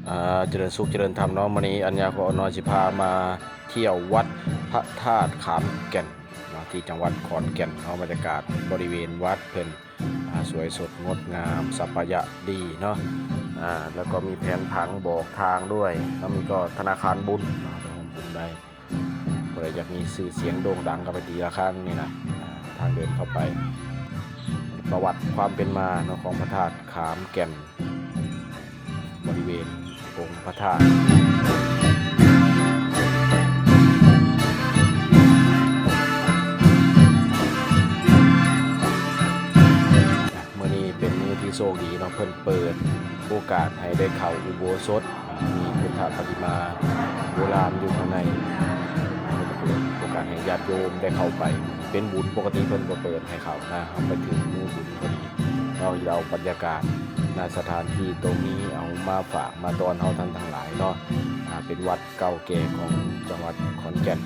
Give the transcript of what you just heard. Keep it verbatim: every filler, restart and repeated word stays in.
อ่า เจริญสุขเจริญธรรมเนาะ มื้อนี้อัญญาก็น้อยสิพามาเที่ยววัดพระธาตุขามแก่นเนาะ ที่จังหวัดขอนแก่นเนาะ บรรยากาศบริเวณวัดเพิ่น อ่า สวยสดงดงาม สัปปายะดีเนาะ อ่า แล้วก็มีแผนผังบอกทางด้วย แล้วมีก็ธนาคารบุญเนาะ ร่วมบุญได้ ผู้ใดอยากมีชื่อเสียงโด่งดังก็ไปตีระฆังนี่นะ อ่า ทางเดินเข้าไป ประวัติความเป็นมาเนาะ ของพระธาตุขามแก่น บริเวณองค์พระธาตุ มื้อนี้เป็นมื้อที่โชคดีเนาะ เพิ่นเปิดโอกาสให้ได้เข้าอุโบสถ มีพุทธปฏิมาโบราณอยู่ข้างใน เพิ่นเปิดโอกาสให้ญาติโยมได้เข้าไป เป็นบุญ ปกติเพิ่นก็เปิดให้เข้านะ เฮาไปถึงมื้อบุญพอดี เราจะเอาบรรยากาศ ณ สถานที่ตรงนี้เอามาฝากมาต้อนเฮาท่านทั้งหลายเนาะ อ่า เป็นวัดเก่าแก่ของจังหวัดขอนแก่น